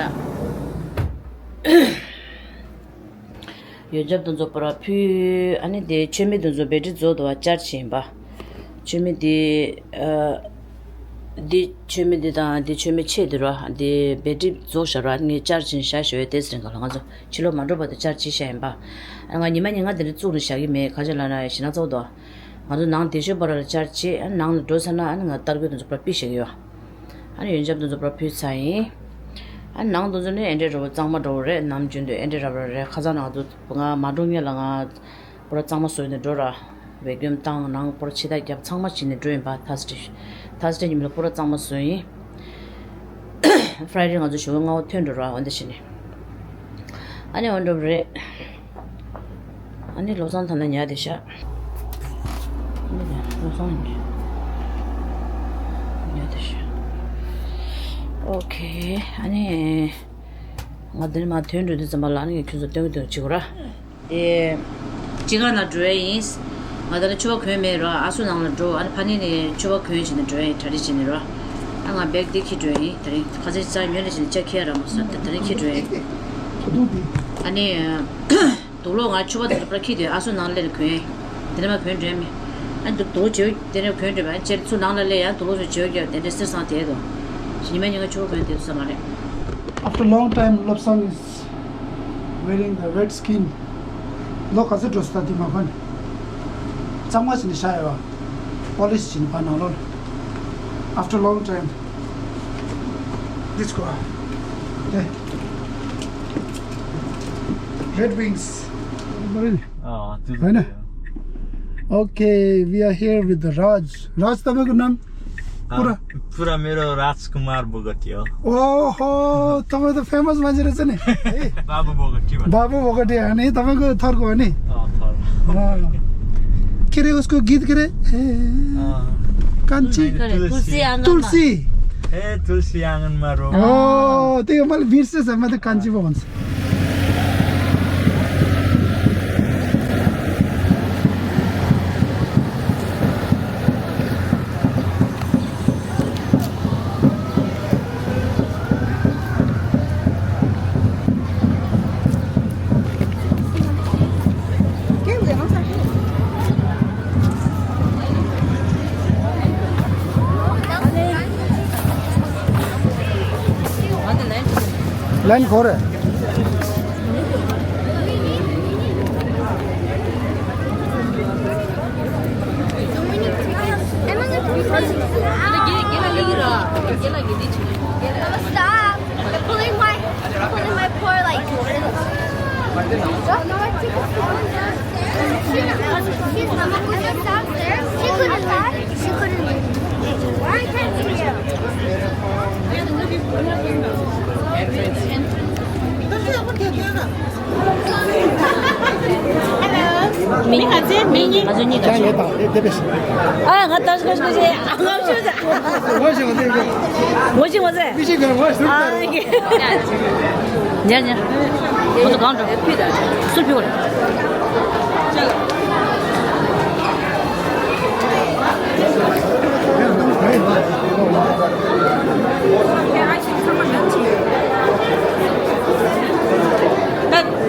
ཡོན་ཆབ་དེ་ཚོ་པར་ཕུལ། ཨ་ནི་དེ་མཆོད་མེ་དེ་ཚོ་བེ་ཏྲི་རྫོགས་འདུག་བ་ཅར་ཇི་བྱེད་ཡིན་པ། མཆོད་མེ་དེ་ཨ། འདི་མཆོད་མེ་འདི་དང་འདི་མཆོད་མེ་ཆེ་འདི་ར། འདི་བེ་ཏྲི་རྫོགས་བཞག་ར། ངས་ཅར་ཇི་བྱས་བཞག་ཡོད། དེ་ཟེར་ག་ལ་ང་ཚོ་ཕྱི་ལོགས་མ་འགྲོ་བར་དུ་ཅར་ཇི་བྱས་བཞག་ཡིན་པ། ང་ཉི་མ་ཉིན་གང་དེ་འདྲ་བཙུགས་ནས་བཞག་གི་མེད། ག་ཅི་ལབ་ན་ཞེ་ན་ཚ་བོ་འདུག་ང་ཚོ་ནང་དེ་ཤོད་པ་ར་ལ་ཅར་ཇི། ཨ་ནང་ལ་འགྲོ་ཚར་ན་ཨ་ནི་ང་ཏར་གོས་དེ་ཚོ་པར་ཕུལ་བཞག་གི་ཡོད། ཨ་ནི་ཡོན་ཆབ་དེ་ཚོ་པར་ཕུལ་ཚར་ཡིན། ཨ་ནང་དེ་ཚོ་ནི་ཨེ་འདྲའི་འདྲ་བོ་གཙང་མ་འདྲ་བོ་རེད། ནམ་རྒྱུན་དུ་ཨེ་འདྲའི་འདྲ་བོ་རེད། ཁ་སང་ང་ཚོ་ང་མ་འགྲོ་སྔོན་ལ་ང་པོ་ར་གཙང་མ་བཟོས་ནས་འགྲོ་ར། བེ་ཀུམ་བཏང་། ནང་པོ་ར་ཕྱི་ཐག་རྒྱབ། ཚང་མ་བྱས་ནས་འགྲོ་ཡིན་པ། ཐར་སི་ཌེ་ཐར་སི་ཌེ་ཉིན་མོ་ལ་པོ་ར་གཙང་མ་བཟོས་ཡིན། ཕ་རའི་ཌེ་ང་ཚོ་ཞོགས་པ་སྔ་པོ་ཐོན་འགྲོ་ར། འོ་འདི་བྱས་ནས། ཨ་ནི་འོ་འདྲ་བོ་རེད། ཨ་ནི་བློ་བཟང་ད་ལྟ་ཉལ་བསྡད་ཤག་ཨ་ནི་བློ་བཟང་ཉལ་བསྡད་ཤག་ཨོ་ཁེ། ཨ་ནི་ང་འདིར་མར་ཐོན་འགྲོ་དུས་ཙམ་པ་ལ་ཨ་ནི་ངས་ཁྱོད་ཚོ་སྟོན་གི་སྟོན་གི་བྱེད་དགོས་ར། དེ་སྤྱི་ཁང་ནང་འགྲོ་ཡས་ཡིན། ང་ད་ལྟ་ཕྱུ་པ་གོན་མེད་ར། ཨ་སུ་ནང་ལ་འགྲོ། ཨ་ནི་ཕ་ནི་ནས་ཕྱུ་པ་གོན་བྱས་ནས་འགྲོ་ཡས་གྲ་སྒྲིག་བྱས་ནས་ར། ཨ་ང་བེག་དེ་འཁྱེར་འགྲོ་ཡས་ཡིན། དེ་རིང་ཁ་སང་ཅིག་ཉོས་ནས་བྱས་ནས་ཅིག་འཁྱེར་ར་མ་སོང་། དེ་དེ་རིང་འཁྱེར་འགྲོ་ཡས་ཡིན། ཨ་ནི། དུག་ལོག་ང་ཕྱུ་པ་དེ་ཚོ་པར་འཁྱེར་དུས་ཨ་སུ་ནང་སླེབས་ནས་གོན། དེ་ནས་མར་གོན་འགྲོ་ཡ་མེད། ཨ་དུག་དུག་ལོག་བྱེད་དེ་ནས་གོན་འགྲོ་བ། ཨ་ཅེར་ཚུར་ནང་ལ་སླེབས་ཡ་དུག་ལོག་ཚུར་བྱེད་རྒྱབ་དེ་འདྲ་སེར་སང་དེ་དོ། ཉི་མ་ཉི་མ་ཕྱུ་པ་གོན་དེ་ཚོ་ས་མ་རེད། After long time, Lobsang is wearing the red skin. ལོ་ག་ཚོད་འགྲོ་སོང་ད་དེ་མ་གོན། གཙང་མ་བྱས་ནས་བཞག་ཡོད་པ། པོ་ལིཤ་བྱས་ནས་ཕར་ནང་ལོགས་ལ། After long time. Let's go. Okay. Red Wings. ཨ་དེ་ཚོ་ཧོ་ན། རེད། Okay, we are here with the Raj. Raj, तपाईंको नाम? पूरा। पूरा मेरो राजकुमार बोगटिया हो। ओहो, तपाईं त फेमस मान्छे रहेछ नि। बाबु बोगटी भन्छ। बाबु बोगटी, अनि तपाईंको थरको हो नि? अँ, थर। अँ। के अरे उसको गीत के अरे? ए, अँ। कान्छी। के अरे, तुलसी। तुलसी आँगनमा। तुलसी। ए, तुलसी आँगनमा रो। अँ, त्यही हो, मैले बिर्सेछ, म त कान्छी पो भन्छु। लाइन खोर है। Stop! They're pulling my, they're pulling my poor, like, she, she couldn't, she couldn't. Why can't you? མིང་ང་ཚོའི་མིང་ཡིན། ང་ཚོ་གཉིས་ཀ་ཡང་ཡོད་དང་དེ་དེ་བས། ཨ་ང་ད་ཤོད་ཤོད་ཤོད། ཨ་ང་ཤོད་ཤོད། ངོ་ཤེས་མ་ཟད། ངོ་ཤེས་མ་ཟད། མི་ཤེས་ག་ངོ་ཤེས། ཨ་ངེ། ཉལ་ཉལ། ཁོ་ཚོ་གང་འགྲོ། སུ་ཕུལ་བ་རེད།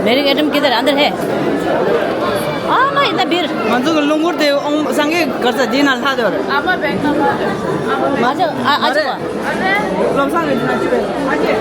मेरे एटम किधर? अंदर है। हाँ, मैं इतना बेर। ང་ཚོ་གི་རླུང་འཁོར་དེ་ཨོང་སང་གེ་གར་ས་དེ་ན་ལྷ་དེ་བར། ཨ་མ་བེག་ན་ལྷ་དེ་བར། ཨ་མ་བེག་ན་ལྷ་དེ་བར། ལོ་སང་གི་དེ་ན་ཅི་བེ། ཨ་ཅེ།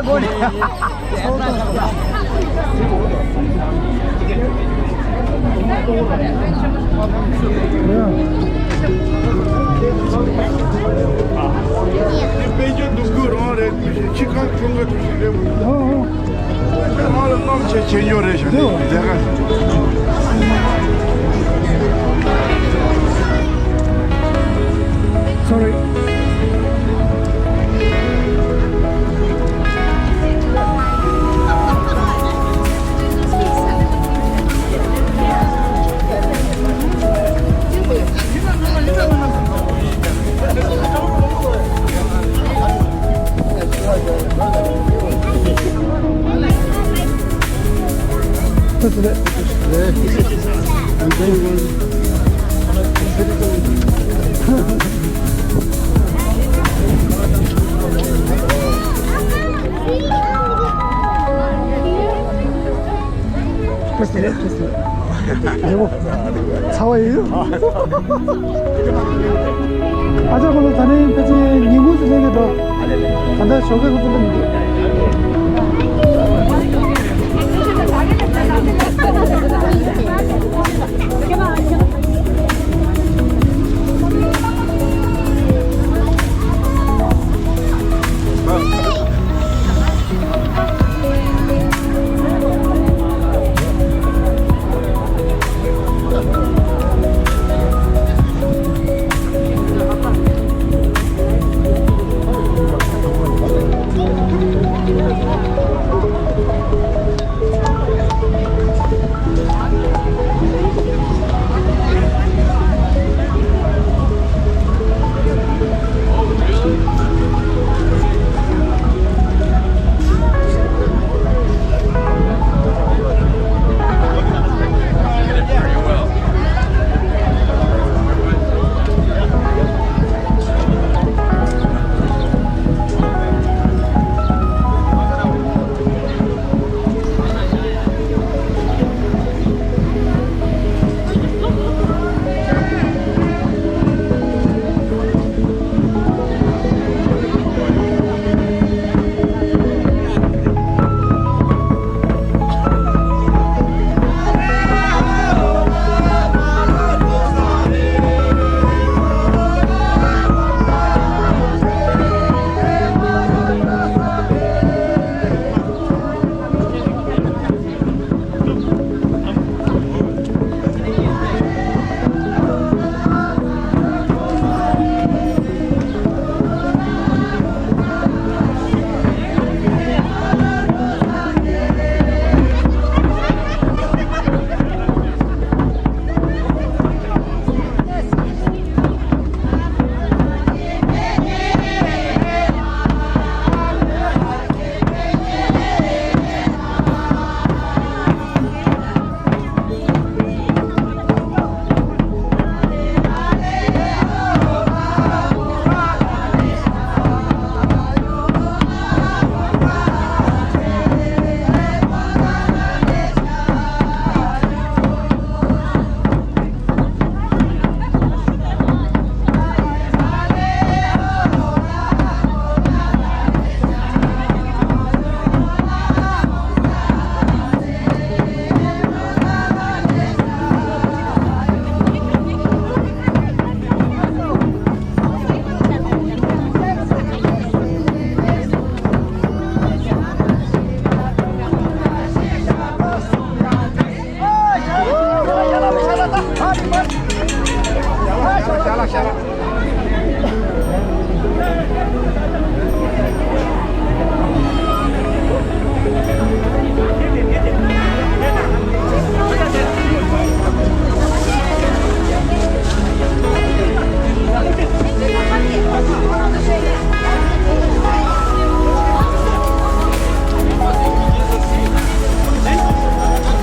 དཔེ་ཆ་འདུག་དགོས་རང་རེད། ཁྱི་ཁ་ཁྱུང་ཁ་ཐུག་ཞིག་རེད། ཨོ་ཨོ། དཔེ་རང་ལ་གནམ་ཆེ་ཆེ་ཉོ་རེད་ཤག་འདུག་མཛད་ག Sorry. ཚ་བ་ཡིན། ཨ་ཅག་ཁོ་ཚོ་ད་ནི་ཕལ་ཆེར་ཉིན་གུང་ཞིག་ལེན་གྱི་འགྲོ། ད་ལྟ་ཞོགས་ཀས་ཁོ་ཚོ་སླེབས་མི་འདུག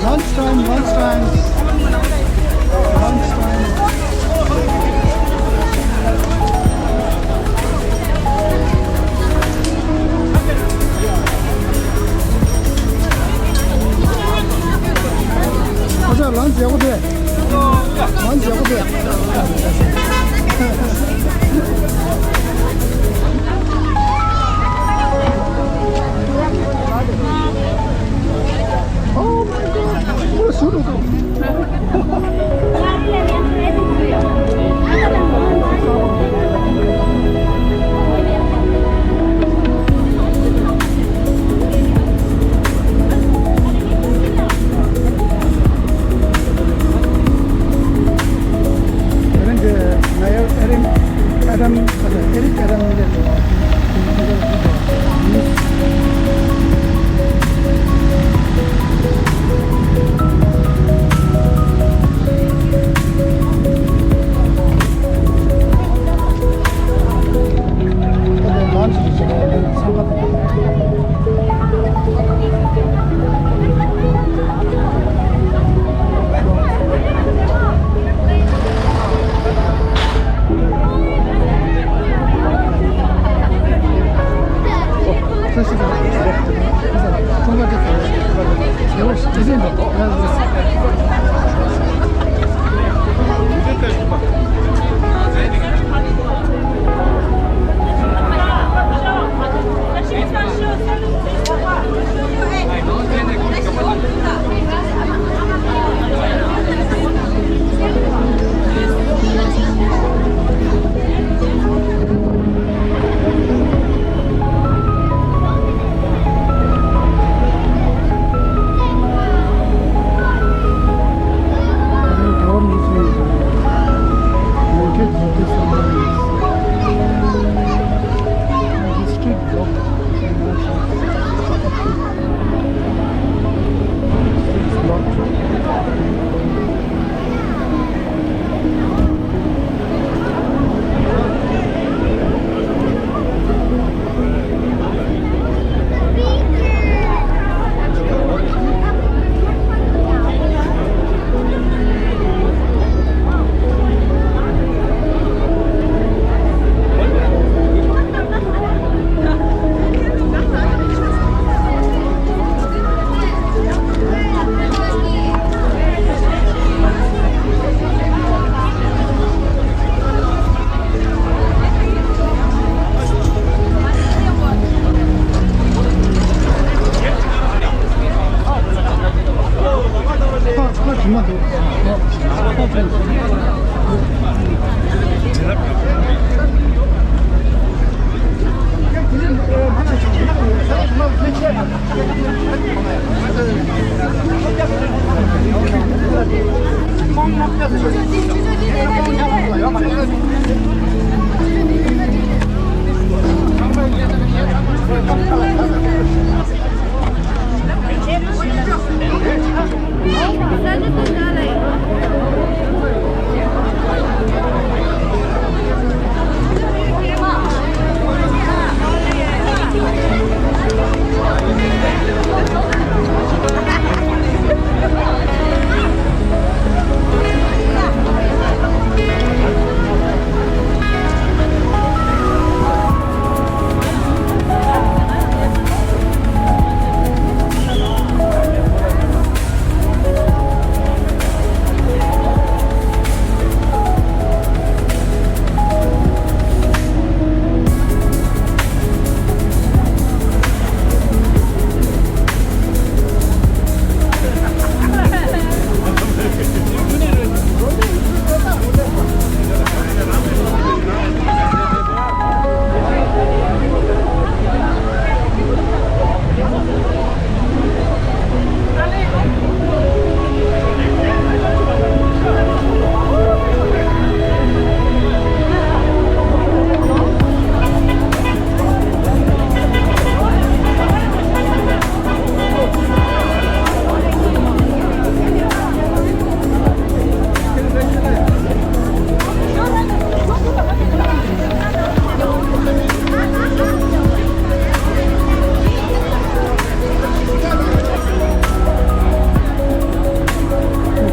Lunch time, lunch time. Lunch time. ཨ་ཅག་ལམ་མཇལ་གོ་དེ། ལམ་མཇལ་གོ་དེ།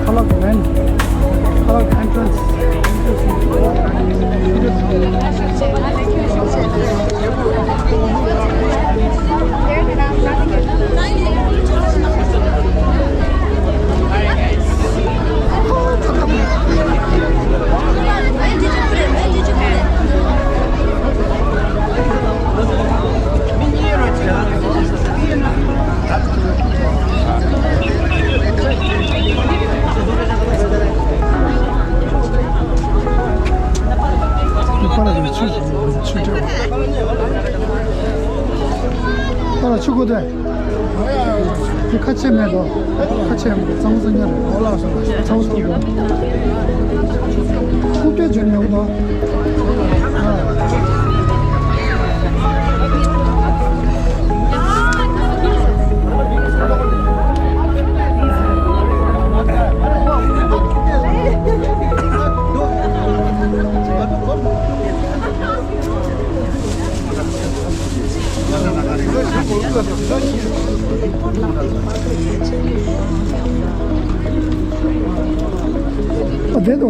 Color green, color entrance. ཨ་ལ་ཆུ་ཁོ་དེ། དེ་ཁ་ཆེ་མེད་དོ། ཁ་ཆེ་མེད་གཙང་བཟོ་ཉར་རེད། ཚ་བོ་ཚ་བོ། ཁུག་པས་འཇོན་ཉོག་དོ། ཨ་བསྡད་དོ།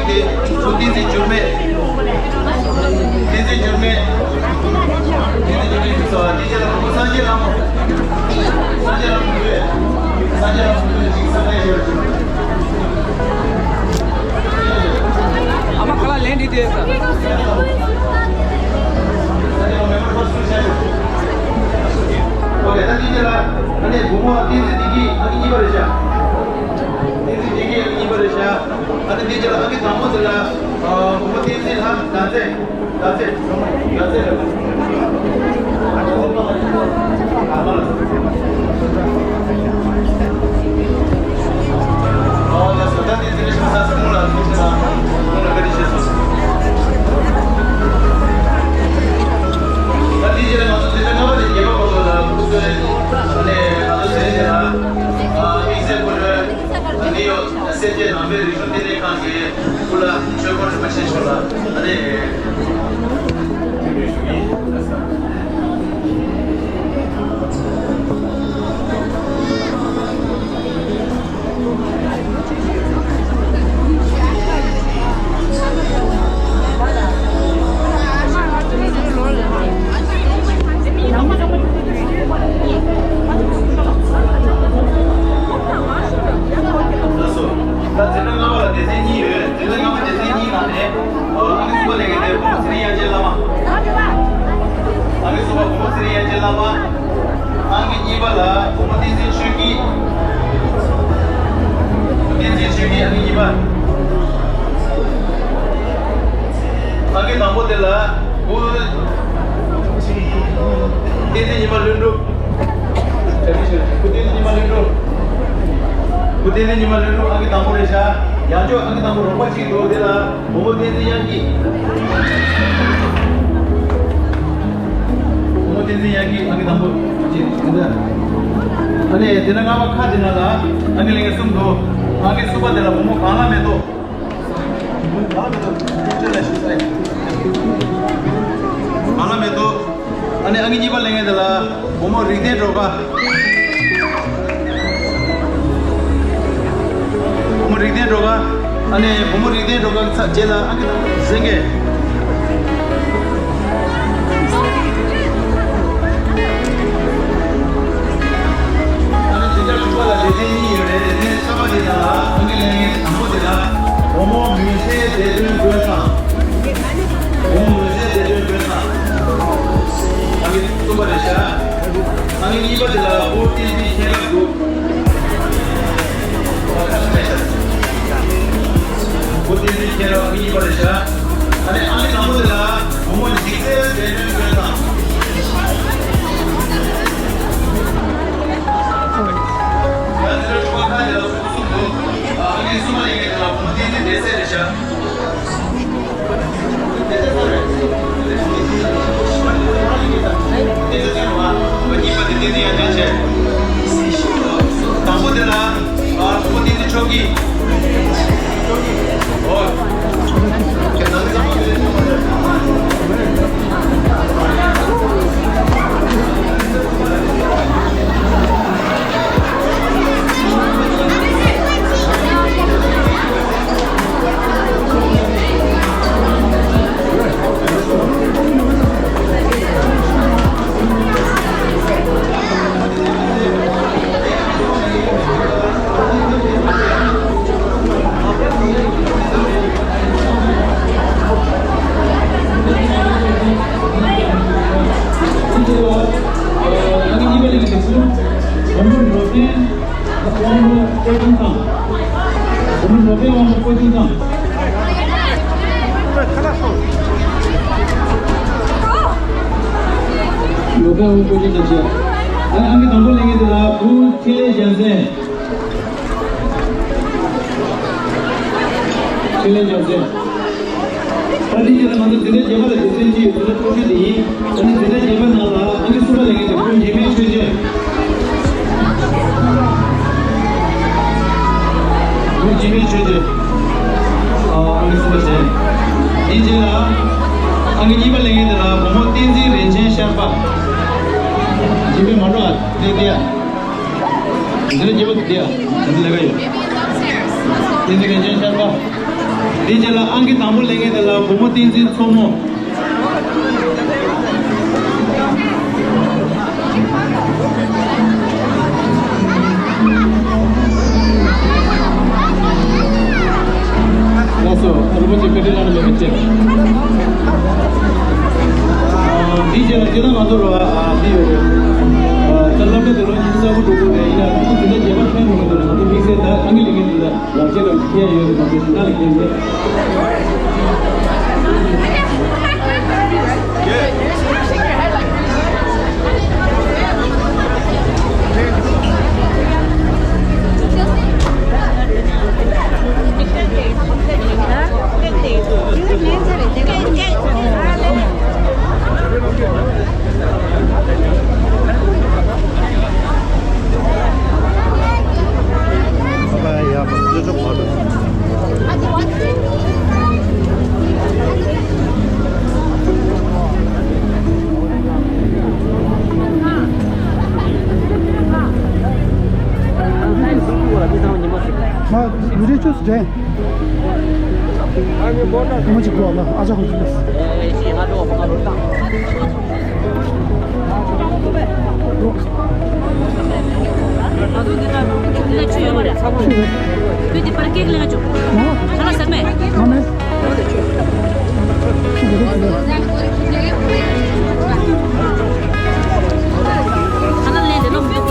ཚིག་དེ་ཚོ་བསྟན་འཛིན་འགྱུར་མེད། བསྟན་འཛིན་འགྱུར་མེད། བསྟན་འཛིན་འགྱུར་མེད་ཞུ་ས་དེ་ཅི་ལ་སངས་རྒྱས་ལྷ་མོ། སངས་རྒྱས་ལྷ་མོ་ཡོད། སངས་རྒྱས་ལྷ་མོ་ཡོད་ཅིག་སངས་རྒྱས་ཡོད། ཨ་མ་ཁ་ལག་ལན་འདི་དེ་ས། ཨོ་ཁེ། ད་འདི་ཅི་ལ་ཨ་ནི་བུ་མོ་བསྟན་འཛིན་བདེ་སྐྱིད་ཨ་ནི་གཉིས་པ་རེད་ཤག་བསྟན་འཛིན་བདེ་སྐྱིད་ཨ་ནི་གཉིས་པ་རེད་ཤག་ཨ་ནི་འདི་ཅི་ལ་ཨ་ནི་དང་པོ་དེ་ལ་ཨ་བུ་མོ་བསྟན་འཛིན་ལྷ་ཟླ་མཛེས། ཟླ་མཛེས། ཟླ་མཛེས་རེད། ཨོ་ལགས་སོ། ད་འདི་འཛིན་གྲྭ་ཆུང་ས་སྲིང་མོ་ལ་ཐུགས་རྗེ་གནང་། ཁོང་ལ་བཀའ་དྲིན་ཆེ་ཞུ། ད་འདི་རྗེས་ལ་ང་ཚོ་འཛིན་གྲྭ་ལྔ་པ་དེ་རྒྱས་པ་པོ་ཚོ་ལ་སྐུ་གཟུགས་ཨ་ནི་ང་ཚོ་འཛིན་གྲྭ་ལ་དམིགས་བསལ་སྐུ་མགྲོན་ཨ་ནི་ཡོད། སེར་སྐྱའི་ནང་པའི་རིག་གཞུང་བསྟི་གནས་ཁང་གི་སྐུ་བླ་ཆོས་སྐོར་རིན་པོ་ཆེ་མཆོག་ལ་ཨ་ནི། ད་འཛིན་གྲྭ་ལྔ་པ་ལ་སྡེ་ཚན་གཉིས་ཡོད། འཛིན་གྲྭ་ལྔ་པ་ གཉིས་པ་ལ་བུ་མོ་བསྟན་འཛིན་ཆོས་སྐྱིད། བསྟན་འཛིན་ཆོས་སྐྱིད། ཨང་ཀི་གཉིས་པ། ཨང་ཀི་དང་པོ་དེ་ལ་བུ་བསྟན་འཛིན་ཉི་མ་ལྷུན་གྲུབ། བུ་བསྟན་འཛིན་ཉི་མ་ལྷུན་གྲུབ། བུ་བསྟན་འཛིན་ཉི་མ་ལྷུན་གྲུབ། ཨང་ཀི་དང་པོ་རེད་ཤག་ཡང་ཅོག་ཨང་ཀི་དང་པོ་རོགས་པ་གཅིག་འདུག་དེ་ལ། བུ་མོ་བསྟན་འཛིན་དབྱངས་སྐྱིད། བུ་མོ་བསྟན་འཛིན་དབྱངས་སྐྱིད། ཨང་ཀི་དང་པོ་གཅིག་འདི་འདྲ། ཨ་ནི་དེ་ན་རྔ་བ་ཁ་དེ་ན་ལ་ཨང་ཀི་ལེན་མཁན་གསུམ་འདུག་ཨང་ཀི་གསུམ་པ་དེ་ལ་བུ་མོ་གངས་ལྷ་མེ་ཏོག་གངས་ལྷ་མེ་ཏོག་ཨ་ནི་ཨང་ཀི་གཉིས་པ་ལེན་མཁན་དེ་ལ་བུ་མོ་རིག་ལྡན་སྒྲོལ་དཀར། བུ་མོ་རིག་ལྡན་སྒྲོལ་དཀར། ཨ་ནི་བུ་མོ་རིག་ལྡན་སྒྲོལ་དཀར་གྱི་རྗེས་ལ་ཨང་ཀི་དང་པོ་གཟན་གེ། ཨ་ནི་དེ་འདྲ་དྲུག་པ་ལ་སྡེ་ཚན་གཉིས་ཡོད་རེད། སྡེ་ཚན་གསར་པ་དེ་དག་ལ་ཨང་ཀི་ལེན་མཁན་དང་པོ་དེ་ལ་བུ་མོ་མུན་སེལ་བདེ་དོན་ཀུན་བཟང་། བུ་མོ་མུན་སེལ་བདེ་དོན་ཀུན་བཟང་། ཨང་ཀི་གསུམ་པ་རེད་ཤག་ཨང་ཀི་གཉིས་པ་དེ་ལ་བུ་བསྟན་འཛིན་མཁྱེན་རབ་འདུག་བུ་བསྟན་འཛིན་མཁྱེན་རབ་ཨང་ཀི་གཉིས་པ་རེད་ཤག་ཨ་ནི་ཨང་ཀི་དང་པོ་དེ་ལ་བུ་མོ་འཇིགས་བྲལ་བདེ་དོན་ཀུན་བཟང་། ཡང་དེ་ལ་དྲུག་པ་ཁ་དེ་ལ་བུ་མོ་གསུམ་འདུག་ཨང་ཀི་གསུམ་པ་ཡིན་མཁན་དེ་ལ་བུ་མོ་བསྟན་འཛིན་བདེ་གསལ་རེད་ཤག་དང་པོ་དེ་ལ་ཨ་བུ་མོ་བསྟན་འཛིན་ཆོས་སྐྱིད། ཨོ། དབང་པོ་བཀོད་ཅིང་ཚང་། བུ་མོ་ནོར་པའི་དབང་པོ་བཀོད་ཅིང་ཚང་། ནོར་པའི་དབང་པོ་བཀོད་ཅིང་ཚང་བྱས། ཨ་ཨང་ཀི་དང་པོ་ལེན་མཁན་དེ་ལ་བུ་འཕྲིན་ལས་རྒྱལ་མཚན། འཕྲིན་ལས་རྒྱལ་མཚན། ད་དེ་རྗེས་ལ་ང་ཚོ་འཛིན་གྲྭ་བརྒྱད་པ་ལ་སྡེ་ཚན་གཅིག་ཡོད། འཛིན་གྲྭ་ཚོགས་ཆུང་དེ་ཡིན། ད་ནི་འཛིན་གྲྭ་བརྒྱད་པ་ནང་ལ་ཨང་ཀི་གསུམ་པ་ལ་ངས་ཀྱང་བུ་འཇིགས་མེད་ཆོས་རྒྱན། བུ་འཇིགས་མེད་ཆོས་རྒྱན། ཨ་ཨང་ཀི་གསུམ་པ་བྱས། དེའི་རྗེས་ལ་ཨང་ཀི་གཉིས་པ་ལེན་མཁན་དེ་ལ་བུ་མོ་བསྟན་འཛིན་རིན་ཆེན་ཤར་པ། འཇིགས་མེད་མ་འགྲོ་ཨ་དེ་དེ་ཡ། འདི་ལ་རྒྱལ་པོ་དེ་ཡ། འདི་ལས་ཀ་ཡོད། བསྟན་འཛིན་རིན་ཆེན་ཤར་པ། དེའི་རྗེས་ལ་ཨང་ཀི་དང་པོ་ལེན་མཁན་དེ་ལ་བུ་མོ་བསྟན་འཛིན་མཚོ་མོ། ལགས་སོ། རིན་པོ་ཆེ་བཀའ་དྲིན་བླ་ན་མེད་པ་བཅས། ཨ་དེའི་རྗེས་ལ་སྤྱིར་བཏང་ང་ཚོ་རུ་ཨ་འདི་ཡོད་རེད། ཨ་ད་བསླབ་གྲྭ་འདི་ལོ་ཉི་ཤུ་རྩ་དགུ་འགྲོ་གི་རེད། ཡིན་ན་ང་ཚོ་འཛིན་གྲྭ་བརྒྱད་པ་ཐོན་འགྲོ་གི་འདུག་ང་ཚོ་དམིགས་བསལ་ད་ཨང་ཀི་ལེན་མཁན་འདི་ལ་ལག་ཁྱེར་དང་ཁྱེར་ཡོད་རེད། ང་ཚོ་ཞིང་ཁ་ལ་ཁྱེར་མེད། མ་བི་ཌིའོ་ཅོས་དྲན། ཨ་ནི་བོ་ད་ཁོ་མོ་ཅིག་གོ་ལ་ཨ་ཅག་ཁོ་ཅིག་ཨེ་ང་ལོ་ཁོ་མ་ལོ་ད། ཁྱོད་འདི་པར་ཀེག་ལེན་ཆོག་ཁ་ལག་ཟ་མེད། ཁ་ལག་ལེན་དེ་ལོ།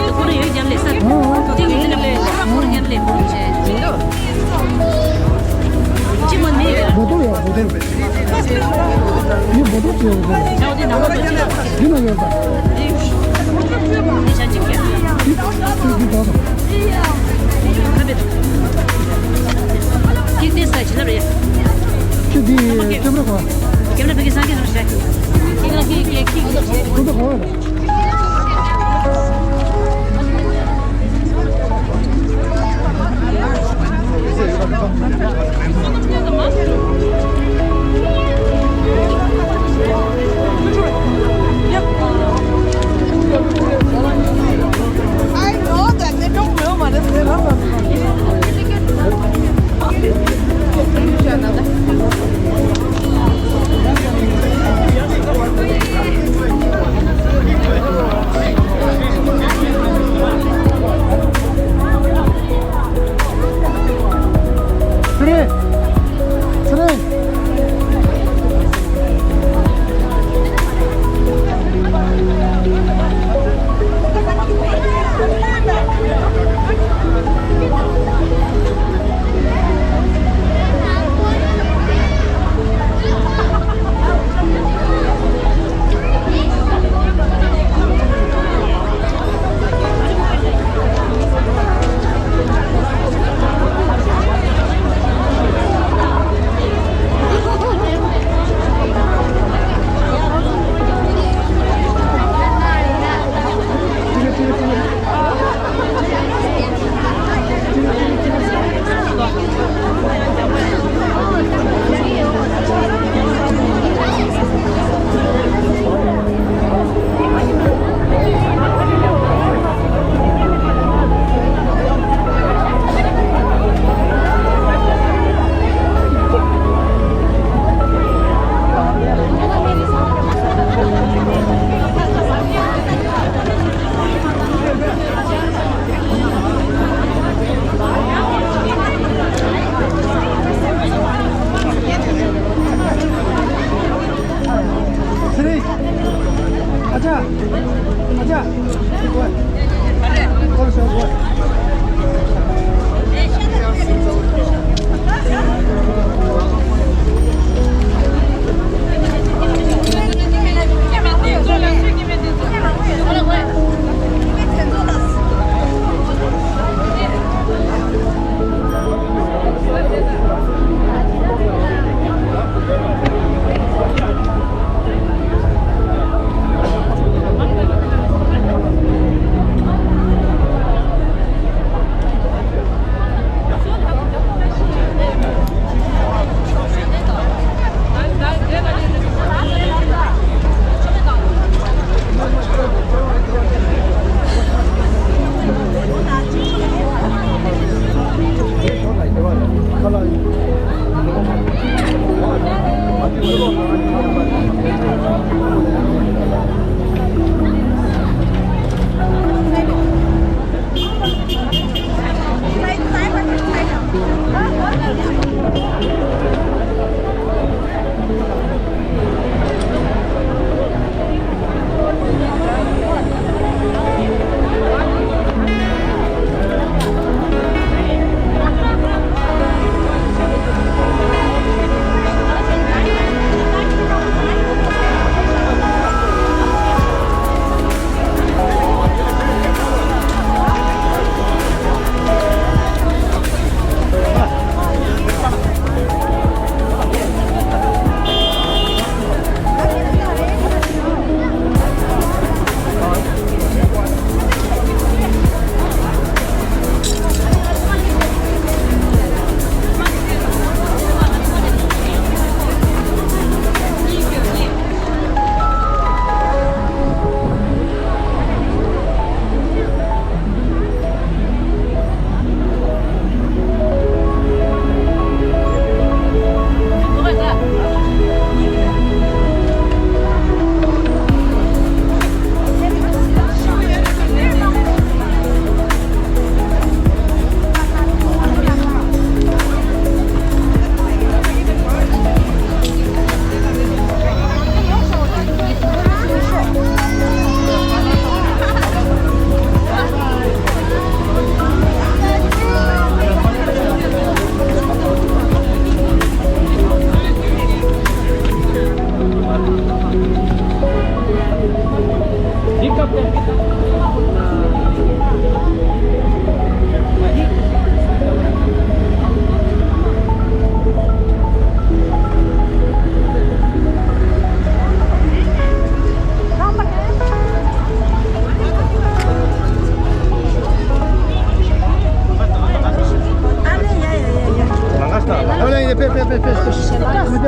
ཨ་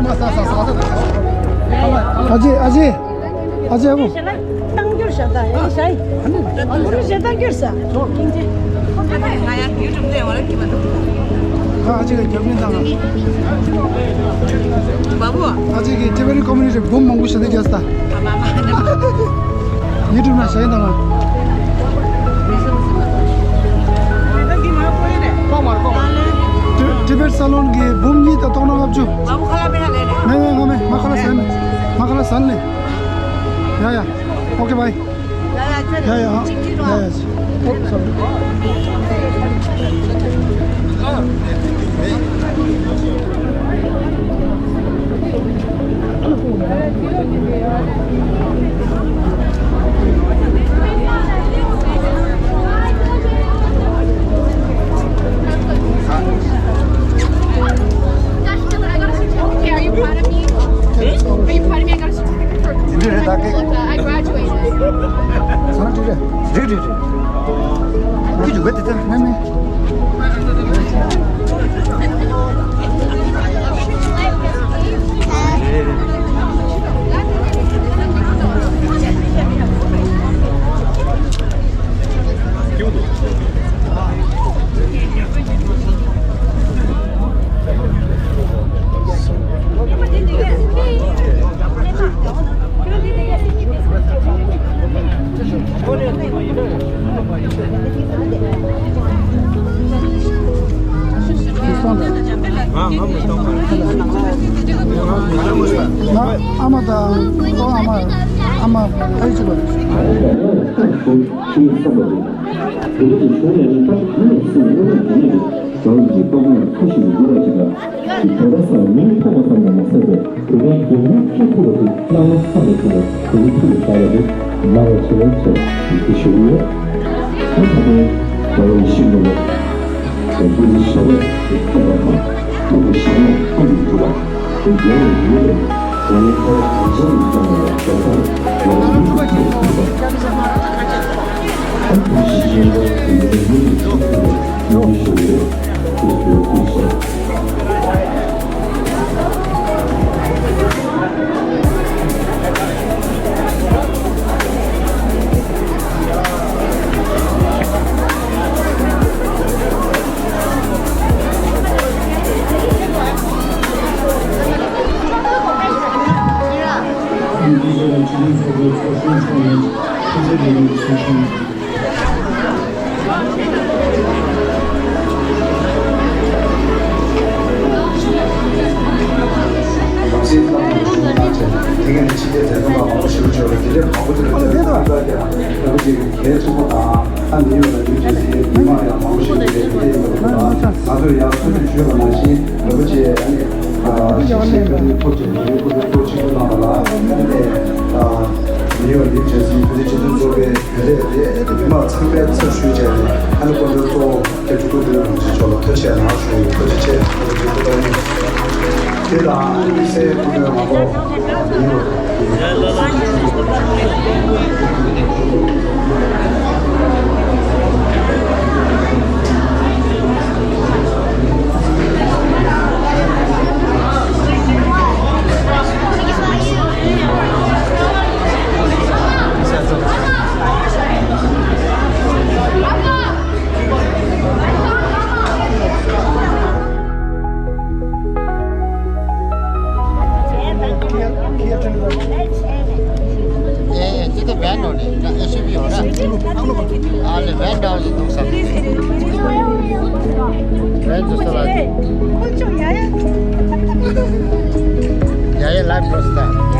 ཅེ། ཨ་ཅེ། ཨ་ཅེ། ཨ་བོ། ཞལ་ལག་བཏང་རྒྱུར་བཞག་ད་ཡ་ཞའི། ཨ་ནི་ཨ་ནི་རུ་ཞལ་བཏང་རྒྱུར་ས། ང་ཡང་ཡུལ་ལུང་ལས་འོ་ལ་ཁྱི་མ་འདུག་ཨ་ཅེ་གི་རྒྱབ་མིན་དང་། བ་བུ། ཨ་ཅེ་གི་ཊི་བེ་ཊན་ཀོ་མིའུ་ནི་ཊི་འབུམ་མང་པོ་ཞིག་ནས་རྒྱབ་ས། ཡུ་ཊུབ་ན་ཞའི་དང་། ཊི་ཊི་བེཊ་སཱ་ལོན་གི་འབུམ་གཉིས་དང་སྟོང་ཕྲག་ལྔ་བཅུ། མེ་མེ་ང་མེ་མ་ཁ་ལ་ཟན་ནི། མ་ཁ་ལ་ཟན་ནི། ཡ་ཡ། ཨོ་ཀེ་བྷའི། ཡ་ཡ། ཡ་ཡ། ཨོ་སོ་རི། Okay, are you proud of me? Are you proud of me? I got a certificate for accomplishment. I graduated. རེད་རེད་རེད། ཁྱོད་ཀྱི་འགོ་དེ་ལྟར་མེད་མེད། ང་ཨ་མ་དང་ཁོང་ཨ་མ་ཨ་མ་ཕ་ཡུལ་གཅིག་པ་རེད། བོད་ཀྱི་གཞུང་ལས་ནི་སྐབས་གང་ནས་སུ་སྔོན་མ་དེ་ནས་རྒྱལ་བ་རིན་པོ་ཆེའི་བཀའ་དགོངས་ལ་ཐུགས་ཞིབ་ཡོད་པ་ཅིག་ལ། དེ་ལྟར་སར་མིང་ཐོགས་པ་ཙམ་ལ་མ་ཟད་པར་བོད་པའི་མདུན་ལམ་འཁྱེར་ཐུབ་པ་དེ་རྣ་བ་ས་ནས་ཐོས་པའི་བོད་ཀྱི་ཐུགས་ལ་བཞག་པ་དེ་སྨྲ་བ་ཆེ་བའི་ཚོགས་ཡིན་ཞུ་གི་ཡོད། ཨ་ད་ལྟའི་རྒྱལ་བའི་ཞིང་ལ་བོད་ཀྱི་ཞབས་པད་བསྐྱངས་པ་དང་ཐུགས་ཀྱི་ཞབས་ལ་ཐུགས་ཀྱི་སྒྲུབ་པ། གལ་ཆེན་པོ་དང་། ཨ་ནི་ཡོད་ན་ཡུལ་གྱི་སྲིད་མི་མང་ཡང་མང་པོ་ཞིག་ཡོད་པ་དེ་ལས་མང་པོ་ཞིག་ཡོད་པ་དེ་ལས་ང་ཚོས་ཡང་ཐུགས་རྗེ་ཆེ་ཞུས་པ་ནང་བཞིན་རིན་པོ་ཆེ་ཨ་ནི་ཞིག་ཞིག་གི་ཐུགས་རྗེ་ཆེ་ཞུ་ཐུགས་རྗེ་ཆེ་གནང་བ་ལ་ཨ་ནི་ཡོད་ཡུལ་གྱི་སྲིད་མི་ཆེ་ཚུལ་ཚོགས་པའི་ག་རེ་རེ་མི་མང་ཚང་མའི་ཚབ་ཞུས་བྱས་ནས་ཨ་ནི་སྐུ་མགྲོན་གཙོ་བོ་རྒྱ་ཆེ་སྐུ་མགྲོན་རིན་པོ་ཆེ་མཆོག་ལ་ཐུགས་རྗེ་ཆེ་གནང་ཞུ་ཐུགས་རྗེ་ཆེ་ཞུ་ཐུགས་རྗེ་ཆེ། དེ་དང་ཨ་ནི་དམིགས་བསལ་སྐུ་མགྲོན་མང་པོ་ཡིན་རུང་། ཨེ་ཨེ་ཅི་ཏི་བན་ནོ་ལེ་ཨེ་སུ་བི་ཡོད་ར། ཨ་ལེ་བན་འདྲ་བ་ཞིག་འདུག་ས། བན་ཚོ་ས་ལ། ཡ་ཡ་ལ་པོ་སྟ།